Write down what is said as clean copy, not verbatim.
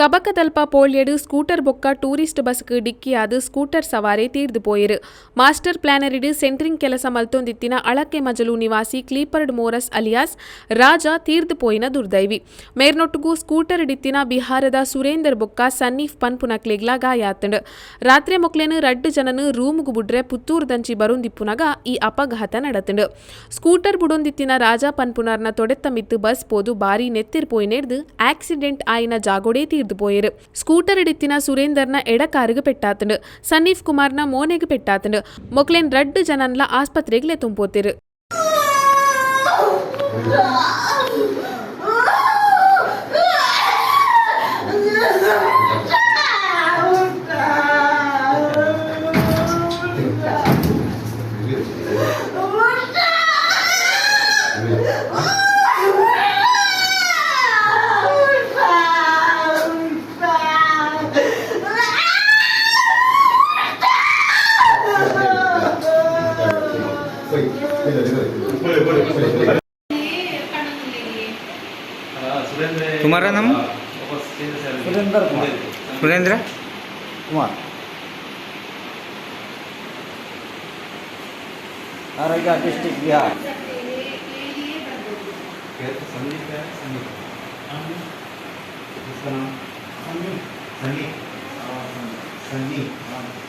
ಕಬಕದಲ್ಪ ಪೋಳ್ಯಡ್ scooter ಬೊಕ್ಕ tourist ಬಸ್ಕ್ ಡಿಕ್ಕಿಯಾದ್ scooter ಸವಾರೆ ತೀರ್ದ್ ಪೋಯೆರ್. Master ಪ್ಲಾನರಿಡ್ centring ಕೆಲಸ ಮಲ್ತೊಂದಿತ್ತಿನ ಅಳಕೆಮಜಲು ನಿವಾಸಿ ಕ್ಲೀಪರ್ಡ್ ಮೋರಸ್ ಅಲಿಯಾಸ್ ರಾಜ ತೀರ್ದ್ ಪೋಯಿನ ದುರ್ದೈವಿ. ಮೇರ್ನೊಟ್ಟುಗು ಸ್ಕೂಟರ್ ಡಿತ್ತಿನ ಬಿಹಾರದ ಸುರೇಂದರ್ ಬೊಕ್ಕ ಸನ್ನೀಫ್ ಪನ್ಪುನಕ್ಲೆಗ್ಲಾ ಗಾಯ ಆತ್ಂಡ್. ರಾತ್ರೆ ಮೊಕ್ಲೆನ್ ರಡ್ಡ್ ಜನನ್ ರೂಮುಗು ಬುಡ್ರೆ ಪುತ್ತೂರ್ ದಂಚಿ ಬರೊಂದಿಪ್ಪುನಗ ಈ ಅಪಘಾತ ನಡತ್ಂಡ್. ಸ್ಕೂಟರ್ ಬುಡೊಂದಿತ್ತಿನ ರಾಜ ಪನ್ಪುನಾರ್ನ ತೊಡೆತ್ತ ಮಿತ್ತ್ ಬಸ್ ಪೋದು ಬಾರೀ ನೆತ್ತೆರ್ ಪೋಯಿನೆರ್ದ್ ಆಕ್ಸಿಡೆಂಟ್ ಆಯಿನ ಜಾಗೊಡೇ ತೀರ್ದ್ ಪೋಯೆರ್. ಸ್ಕೂಟರ್ ಡಿತ್ತಿನ ಸುರೇಂದರ್ನ ಎಡಕಾರ್ ಗ್ ಪೆಟ್ಟಾತ್ಂಡ್. ಸನ್ನೀಫ್ ಕುಮಾರ್ ನ ಮೋನೆಗ್ ಪೆಟ್ಟಾತ್ಂಡ್. ಮೊಕ್ಲೆನ್ ರಡ್ಡ್ ಜನನ್ಲ ಆಸ್ಪತ್ರೆಗ್ ಲೆತೊಂದು ಪೋತೆರ್. तुम्हारा नाम? सुरेंद्र कुमार। सुरेंद्र कुमार, अररिया डिस्ट्रिक्ट, बिहार। संदीप है, संदीप। इसका नाम संदीप। संदीप।